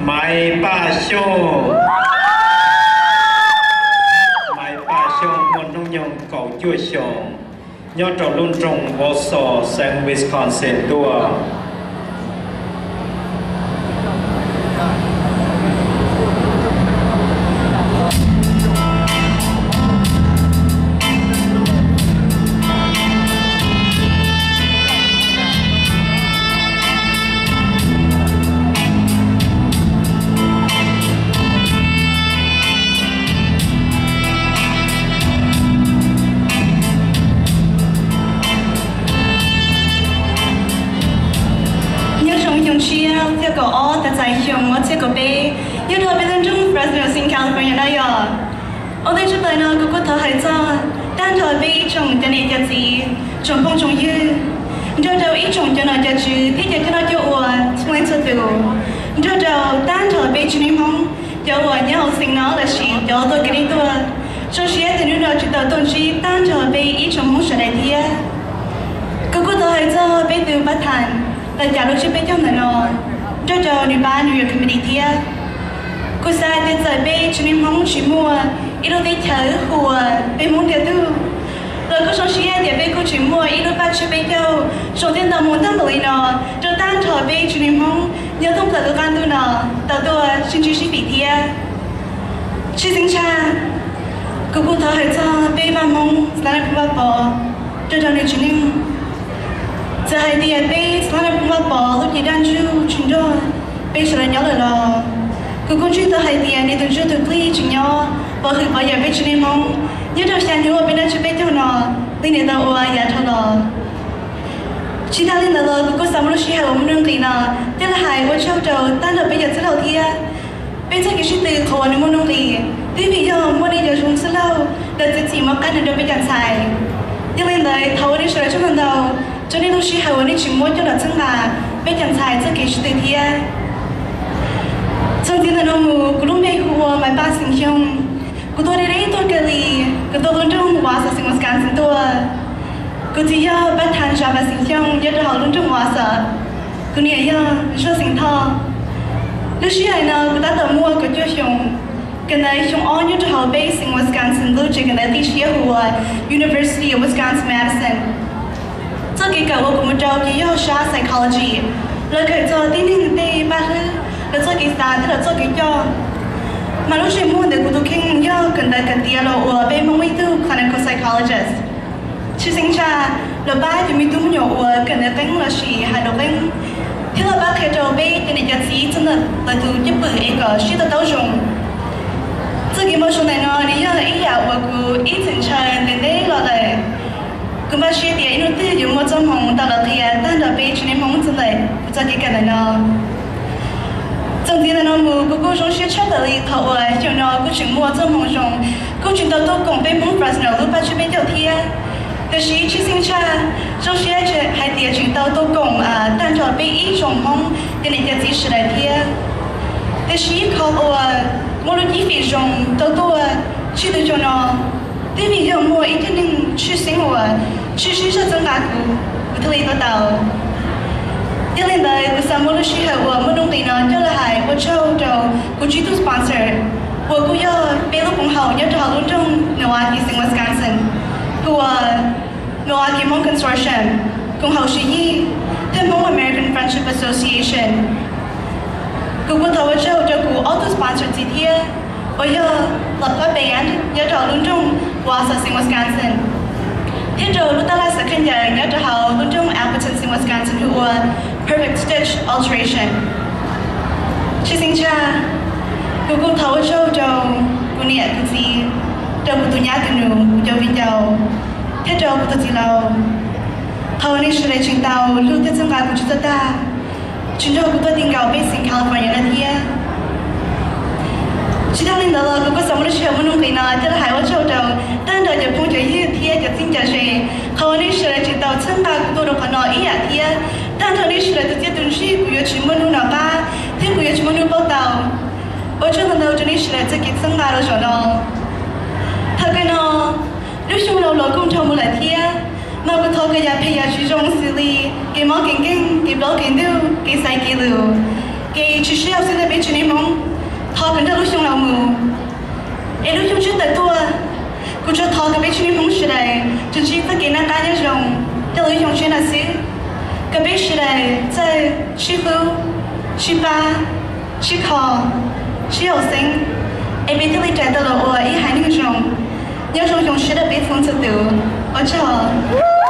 Maiv Paj Xyooj, Maiv Paj Xyooj muaj hnub nyoog kaum cuaj xyoos, nyob rau lub nroog Wausau, xeev Wisconsin tuaj. Nyob zoo xyoo tshiab txhiab kaum ob txais xyoo ob txhiab kaum peb, nyob rau peb lub nroog Fresno, xeev California no yog. Ua ntej tshaj plaws no kuv kuj thov hais txog tag nrho peb ib tsoom cov niam cov txiv, tsoom phooj tsoom ywg, nrog rau ib tsoom cov nom cov tswv thiab cov coj noj coj ua txhua leej txhua tus, nrog rau tag nrho peb tsev neeg Hmoob, cov uas nyob hauv xeev no lossis cov tuaj kev neeg tuaj. Zoo siab tias hnub no tseem tau tuaj ntsib tag nrho peb ib tsoom Hmoob sawv daws thiab. Kuv kuj thov hais txog peb tus pab thas los cas lub tsiab peb caug ntawm no, nrog rau nws pab New Year Committee thiab. Kuv xav hais tias txawm peb tsev neeg Hmoob tsis muaj ib lub teb chaws hu ua peb Hmoob tiag tug, los kuj zoo siab tias peb kuj tseem muaj ib lub paj tsiab peb caug zoo thiab ntau mus tag npaum li no rau tag nrho peb tsev neeg Hmoob nyob thoob plaws lub qab ntuj no tau tuaj sib ntsib sib fim thiab. Tshwj xeeb tshaj, kuv kuj thov hais txog peb Vaj Hmoob Xab Nab Phoo Vaj Pov, rau rau nws tsev neeg. Txawm hais tias peb Xab Nab Phoo Vaj Pov lub cev daj ntsuj tsis nrog peb sawv daws nyob lawm los, kuv kuj ntseeg tau hais tias nws tus ntsuj tus plig tseem nyob pov hwm pov yawm peb tsev neeg Hmoob nyob rau xya hnub uas peb noj tsiab peb caug no li nws tau ua yav dhau los. Tsis tas li ntawd los kuv kuj xav muab lub sij hawm uas muaj nuj nqis no coj los hais ua tsaug rau tag nrho peb cov txwj laug thiab. Peb txoj kev sib tw qhov uas nws muaj nuj nqis twb vim yog muaj nej cov zoo txwj laug los txiav txim muab qab nws rau peb cov ntxhais. Yog li ntawd thov ua nej sawv daws tsaug ntau ntau rau nej lub sij hawm uas nej tseem muab coj los txhawb nqa peb cov ntxhais txoj kev sib tw thiab. Txuas ntxiv ntawm no mus kuv lub npe hu ua Maiv Paj Xeem Xyooj. Kuv tuaj deb deb tuaj kawg li, kuv tuaj lub nroog Wausau, xeev Wisconsin tuaj. Kuv txiv yog Paj Thas Zam Vas Xeem Xyooj nyob rau hauv lub nroog Wausau. Kuv niam yog Zaj Xeem Thoj. Lub sij hawm no kuv tab tom muaj kaum cuaj xyoos, kawm ntawv xyoo ob nyob rau hauv peb xeev Wisconsin lub tsev kawm ntawv tib siab hu ua University of Wisconsin Madison. Txoj kev kawm uas kuv mus rau ces yog sab psychology, lawv kawm txog tib neeg tej paj hlwb, lawv txoj kev xav thiab lawv txoj kev coj. Mas lub ntsej muag ntawm kuv tus kheej yog kawm ntawv kawm tiav los ua peb Hmoob ib tug clinical psychologist. Tshwj xeeb tshaj, los pab cov me tub me nyuam uas kawm ntawv qeeb lossis hais lus qeeb, thiab los pab qhia rau peb cov niam cov txiv txog ntawm lawv tus cwj pwm es kom sib to taub zoo. Txoj kev npau suav ntawm no nws yog ib yam uas kuv ib txwm ntshaw ntev ntev los lawm. Kuv npaj siab tias ib hnub twg yuav muaj txoj hmoo tau los qhia tag nrho peb tsev neeg Hmoob txog ntawm kuv txoj kev kawm ntawm no. Txuas ntxiv ntawm no mus kuv kuj zoo siab tshaj tawm li qhov uas xyoo no kuj tseem muaj txoj hmoo zoo, kuj tseem tau tuaj koom peb Hmoob Fresno lub paj tsiab peb caug thiab. Tiam sis tshwj xeeb tshaj, zoo siab hais tias tseem tau tuaj koom tag nrho peb ib tsoom Hmoob cov niam cov txiv sawv daws thiab. Tiam sis ib qho uas muaj lub cib fim zoo tau tuaj txhij lub xyoo no twb vim yog muaj ib tug neeg tshwj xeeb uas tshwj xeeb zaj txhawb nqa kuv, kuv thiaj li tuaj tau. Yog li ntawd kuv xav muab lub sij hawm uas muaj nuj nqis no coj los hais ua tsaug rau kuv tsib tug sponsor uas kuj yog peb lub koom haum nyob rau hauv lub nroog Milwaukee, xeev Wisconsin, hu ua Milwaukee Hmong Consortium, koom haum Siv Yij, thiab Hmong American Friendship Association. Kuv kuj thov ua tsaug rau kuv ob tug sponsor ntxiv thiab, uas yog Love Club Band nyob rau hauv lub nroog Wausau, xeev Wisconsin, thiab rau lub tab laj xav khaej ncaws nyob rau hauv lub nroog Appleton, xeev Wisconsin hu ua Perfect Stitch Alteration. Tshwj xeeb tshaj, kuv kuj thov ua tsaug rau kuv niam kuv txiv, rau kuv tus nyab tus nus, kuv cov viv ncaus, thiab rau kuv tus txiv laus, qhov uas nej sawv daws tseem tau hlub thiab txhawb nqa kuv tsis txawj tag, tsis nrog kuv tuaj ti nkaus peb xeev California no thiab. Tsis tas li ntawd los kuv kuj xav muab lub sij hawm muaj nuj nqis no coj los hais ua tsaug rau tag nrho cov phooj cov ywg thiab cov txheeb cov ze, qhov uas nej sawv daws tseem tau txhawb nqa kuv tuaj rau qhov no ib yam thiab. Tag nrho nej sawv daws tus txiaj tus ntsig kuv yuav tsis muaj hnub nov qab, thiab kuv yuav tsis muaj hnub paub tau. Ua tsaug ntau ntau rau nej sawv daws txoj kev txhawb nqa rau zaum no. Thaum kawg no, lub xyoo laus los kuj nrho mus lawm thiab, mas kuv thov kom yam phem yam tsis zoo xws li kev mob kev nkeeg, kev plaub kev ntug, kev xaiv kev lus, kev Tsis sib haum xeeb ntawm peb tsev neeg Hmoob, thov kom nrog lub xyoo los mus es lub xyoo tshiab tawm tuaj. Kuv tsuas thov kom peb tsev neeg Hmoob sawv daws tsuas ntsib txoj kev noj qab nyob zoo rau lub xyoo tshiab no xwb, kom peb sawv daws txawj sib hlub, sib pab, sib kho, sib haum xeeb, es peb thiaj li rais tau los ua ib haiv neeg zoo. Nyob zoo xyoo tshiab rau peb txhua txhua tus. Ua tsaug.